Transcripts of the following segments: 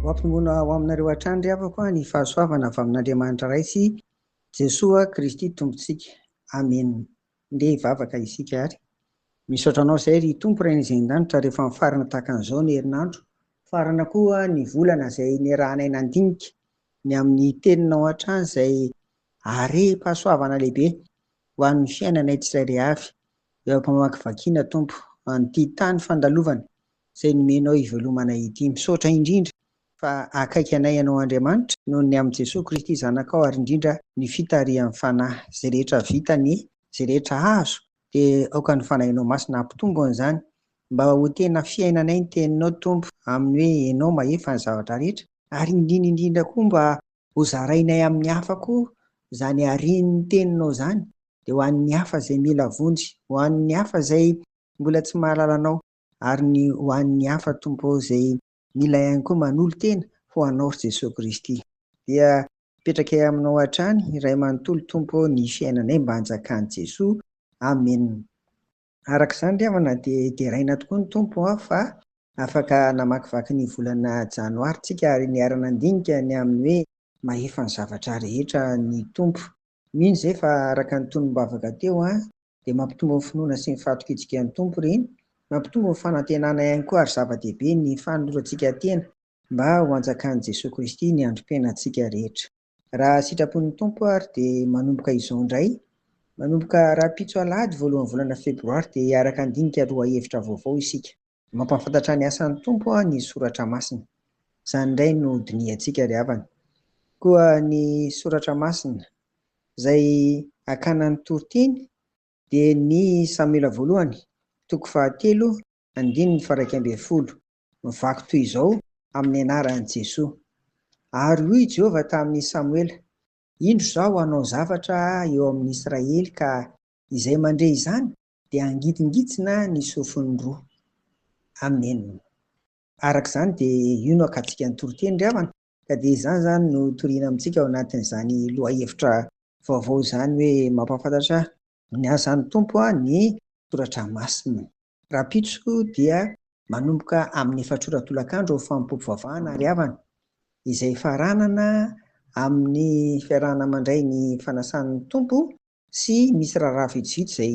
Ho ampinoana ho aminareo hatrany ry havako ny fahasoavana avy amin'Andriamanitra Ray sy Jesoa Kristy Tompontsika. Amena. Ndeha hivavaka isika ary. Misaotra Anao izay ry Tompo Rainay izay an-danitra rehefa mifarana tahaka an'izao ny herinandro. Mifarana koa ny volana izay niarahanay nandinika ny amin'ny Teninao hatrany izay harem-pahasoavana lehibe ho an'ny fiainanay tsirairay avy eo am-pamakivakiana Tompo an'ity tany fandalovana izay nomenao hivelomanay ity. Misaotra indrindra fa akaiky anay Ianao Andriamanitra noho ny amin'i Jesoa Kristy Zanakao ary indrindra ny fitarihan'ny Fanahy. Izay rehetra vita anie, izay rehetra azo dia aoka ny Fanahinao Masina hampitombo an'izany mba ho tena fiainanay ny Teninao Tompo amin'ny hoe Ianao mahefa ny zavatra rehetra ary indrindra indrindra koa mba ho zarainay amin'ny hafa koa izany haren'ny Teninao izany dia ho an'ny hafa izay mila vonjy, ho an'ny hafa izay mbola tsy mahalala Anao ary ny ho an'ny hafa Tompo ô izay mila ihany koa manolo-tena ho Anao ry Jesoa Kristy. Dia apetrakay Aminao hatrany iray manontolo Tompo ô ny fiainanay mba hanjakan'i Jesoa. Amen. Araka izany ry havana dia deraina tokoa ny Tompo fa afaka namakivaky ny volana janoary tsika ary niara-nandinika ny amin'ny hoe mahefa ny zavatra rehetra ny Tompo. Mino izay fa araka ny tonom-bavaka teo dia mampitombo ny finoana sy ny fahatokiantsika ny Tompo ireny, mampitombo ny fanantenana ihany koa ary zava-dehibe ny fanolorantsika tena mba ho anjakan'i Jesoa Kristy ny androm-piainantsika rehetra. Raha sitrapon'ny Tompo ary dia manomboka izao indray, manomboka rahampitso alahady voalohan'ny volana febroary dia hiaraka handinika lohahevitra vaovao isika. Mampahafantatra ny asan'ny Tompo ny Soratra Masina. Izany indray no dinihantsika ry havana. Koa ny Soratra Masina izay hakana ny toriteny dia ny Samoela voalohany, toko fahatelo, andininy faha-11. Mivaky toy izao amin'ny anaran'i Jesoa. Ary hoy i Jehovah tamin'i Samoela, Indro Izaho hanao zavatra eo amin'i Israely ka izay mandre izany dia hangidingitsina ny sofiny roa. Amen. Araka izany dia io no hakantsika ny toriteny ry havana, ka dia izany izany no toriana amintsika ao anatin'izany lohahevitra vaovao izany hoe mampahafantatra ny asan'ny Tompo ny soratra masina. Rahampitso dia manomboka amin'ny efatra ora tolakandro ny fanompoam-pivavahana ry havana, izay faranana amin'ny fiarahana mandray ny fanasan'ny Tompo sy misy raharaha vitsivitsy izay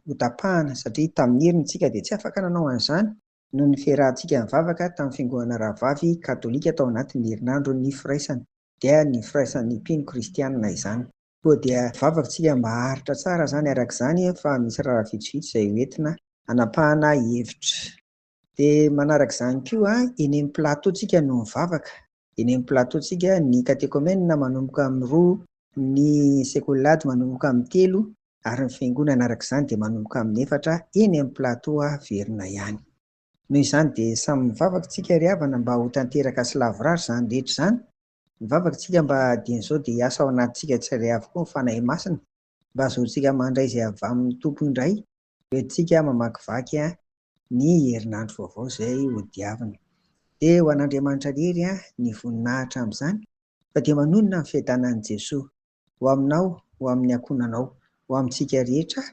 hotapahana satria tamin'ny heriny isika dia tsy afaka nanao an'izany noho ny fiarahantsika nivavaka tamin'ny fiangonana rahavavy katolika tao anatin'ny herinandron'ny firaisana, dia ny firaisan'ny mpino kristianina izany. Koa dia mivavaka isika mba haharitra tsara izany araka izany fa misy raharaha vitsivitsy izay ho entina hanapahana hevitra. Dia manaraka izany koa, eny amin'ny plateau tsika no mivavaka. Eny amin'ny plateau tsika, ny katekomena manomboka amin'ny roa, ny sekoly lahady manomboka amin'ny telo, ary ny fiangonana araka izany dia manomboka amin'ny efatra, eny amin'ny plateau averina ihany. Noho izany dia samy mivavaka tsika ry havana mba ho tanteraka sy lavorary izany rehetra izany. Mivavaka tsika mba dian'izao dia hiasa ao anatintsika tsirairay avokoa ny Fanahy Masina mba hahazoantsika mandray izay avy amin'ny Tompo indray hoentintsika mamakivaky ny herinandro vaovao izay hodiavina. Dia ho an'Andriamanitra irery ny voninahitra amin'izany fa dia manonona ny fiadanan'i Jesoa ho aminao, ho amin'ny ankohonanao, ho amintsika rehetra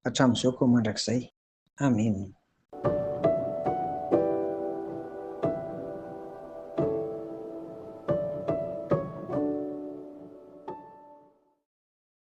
hatramin'izao ka ho mandrakizay. Amena.